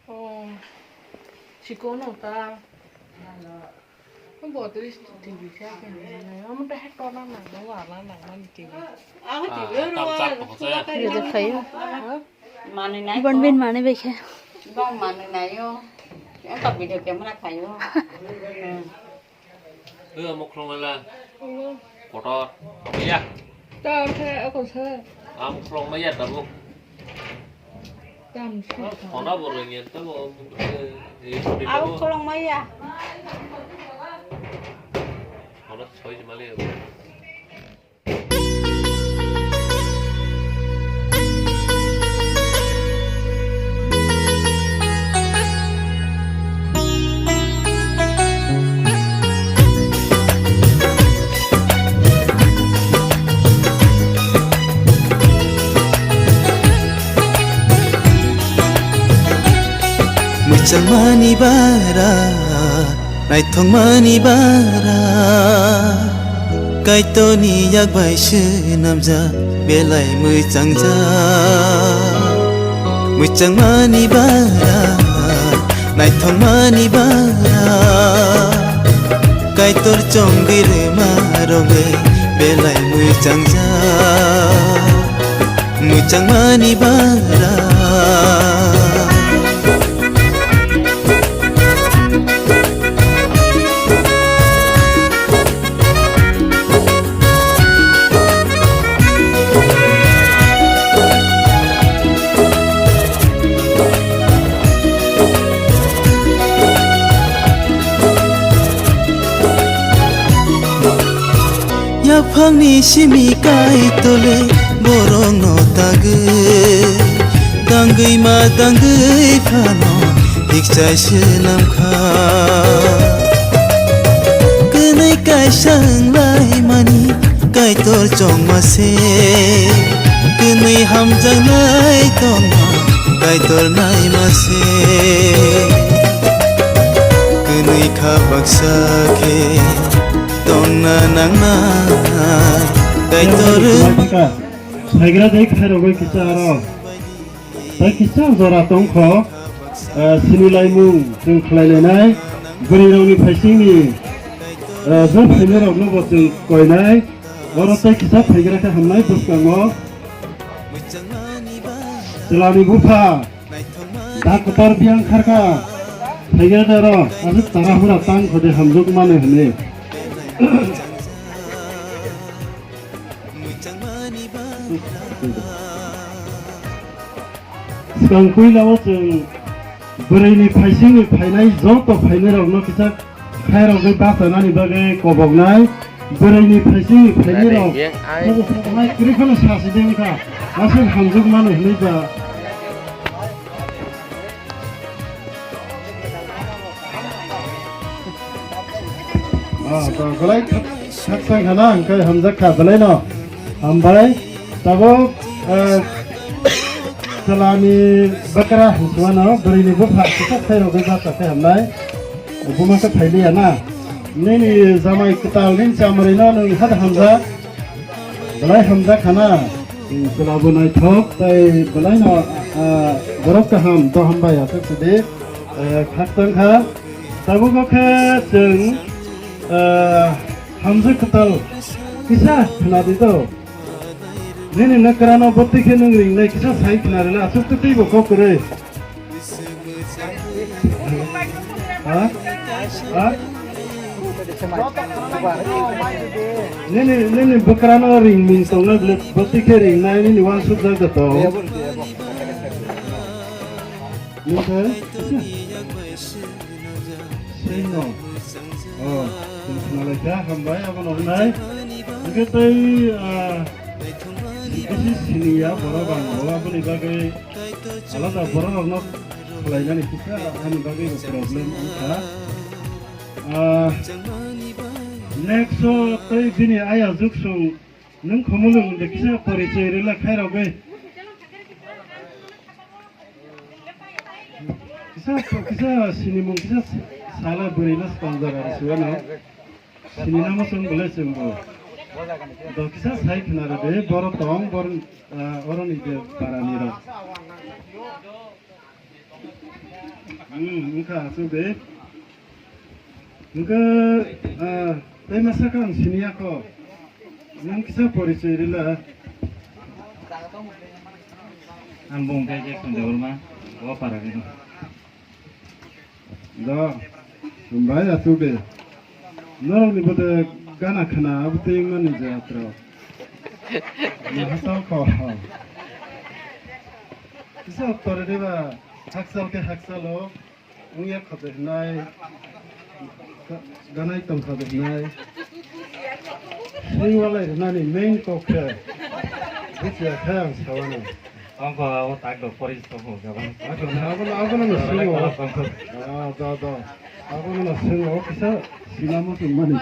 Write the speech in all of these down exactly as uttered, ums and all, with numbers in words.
Oh, siko no ta. Bo tris T V khe khe nai. Amo ta hek to na na, na wa na na na T V. Amo T V ro wa. Yo de khayo. Mani nai. Bon bin mani bekhe. Bang mani nai yo. Yang ta video camera khayo. Oi, omo khulumlaila. Kotor. Omo ya. Ta khe ako sa. Omo khulumma ya tabuk. Tam sa. Khona bo rwngya tamo. Abo khulumma ya. Khona soi mali. Mwchangmani bara, naithokmani bara, Kaitorni yak bai swnamjak belai mwchangjak. Mwchangmani bara, naithokmani bara, Kaitor chongwi rwma rwgwi belai mwchangjak. Mwchangmani bara. Yaphangni simi Kaitorle borokno tagwi, tangwi ma tangwi phano hikchai swnamkha. Kwnwi kaisa wnglaimani Kaitor chongma se, kwnwi hamjaknai tongma Kaitor naima se. Kwnwi kha baksa khe tongna nangnai Kaitor. Saigra dei khairogwi kisa aro. Tei kisa jora tongkho, eh, sinilaimung chwng khlailainai, bwrwirokni phaisingni, eh, je phainairokno bo chwng koinai, oro tei kisa phaigra khe hamnai bwskango. Chwlani bupha, da kwtal biyang kharkha, phaigra de oro, aswk tara hura tang kho de hamjwk mano hwnwi. Swkang puila o chwng bwrwini phaisingni phainai joto phainairokno kisa khairogwi bachanani bagwi koboknai. Bwrwini phaisingni phainairok sobo sobo hai kwrwi phano sasi de wngkha, aswk hamjwk mano hwnwi ba. Ah, to belai khakchang khana, hwnkhe hamjak kha belai no. Hambai. Tabuk, eh, chwlani bwkra hwnsuano, bwrwini bupha kisa khairogwi bachakhe hamnai. Buma khe phailiya na. Nini jamai kwtal, nini chamrwino nwng hada hamjak. Belai hamjak khana, chwla bo naithok, tei belaino, ah, borok kaham, doham bai aswk sidi, eh, khak tong kha. Tabuk khe chwng, eh, hamjak kwtal kisa khna di to. Nini nwkrano bwtwi khe nwng ringnai kisa sai khna rwla, aswk twi bo kok kwrwi. Ha? Ha? Nini, nini bwkrano ring ming tongna bwle, bwtwi khe ring nai nini uansuk jak da tong. Nini khe? Sino. Oh, chwng khna lai kha, hambai, abono wngnai. Hwnkhe tei, ah, bisi sini ya, borok bang bo, aboni bagwi alada borok rokno khlainani kisa ani bagwi bo problem wngkha. Ah, next o tei bini aya juksung nwng khumulwng de kisa porichoi rwla khairogwi. Kisa, kisa sinimung kisa sala bwrwi no swkang jaga rw siya no. Sini namo chwng belai chwng bo. Do kisa sai khna rw de, boro tong, bor, ah, oroni je para ni rok. Hmm, wngkha aswk de. Wngkha, ah, tei masa khe ang siniya kho. Nwng kisa porichoi rwla. Ang bung khe Jackson Debbarma, o para ni. Do, hambai aswk de. Norokni bwdhe gana khna abo tei wngmani je atro. Ni hasal kho. Kisa tore deba hakchal khe hakchalo. Wngya kho de hwnai, ga-, ganai tong kho de hwnai. Sing walai rwnani main kok khe, buchiya khe ang sawano. Tongkho, o tak do, pori tongkho, gabang. Abono, abono, abono no singo. Tongkho. Ah, do, do. Abono no singo, kisa sinamo tongmani.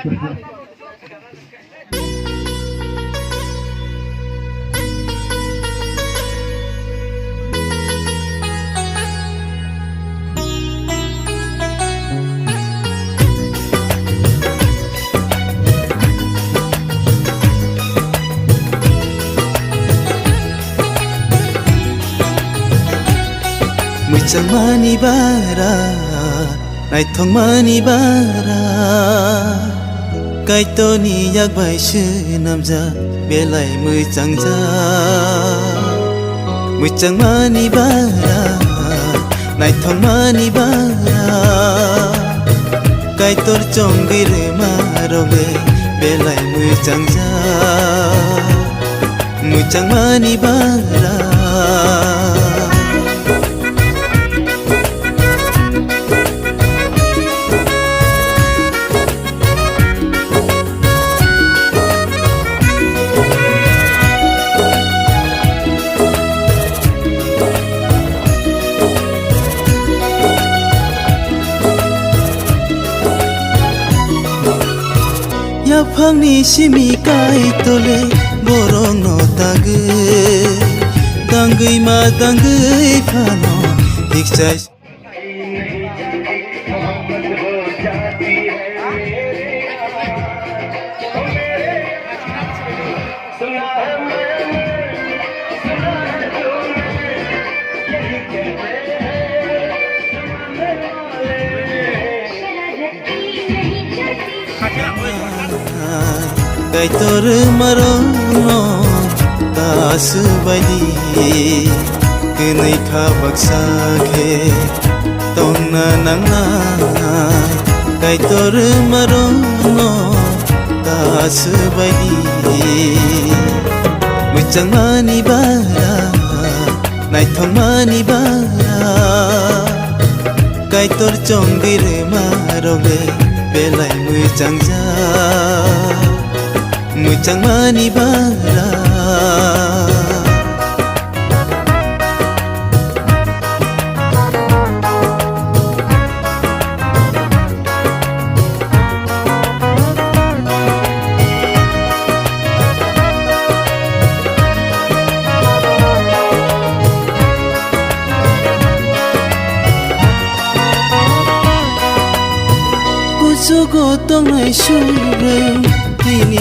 Mwchangmani bara, naithokmani bara, Kaitorni yak bai swnamjak belai mwchangjak. Mwchangmani bara, naithokmani bara, Kaitor chongwi rwma rok le belai mwchangjak. Mwchangmani bara. Yaphangni simi Kaitor le borokno tagwi, tangwi ma tangwi phano hikchai. Kaitor marokno ta swbaidi kwnwi kha baksa khe tongna nangnai. Kaitor marokno ta swbaidi mwchangmani bara, naithokmani bara, Kaitor chongwi rwma rok le belai mwchangjak, mwchangmani bara. Kuchugo tongnai subrwng tini.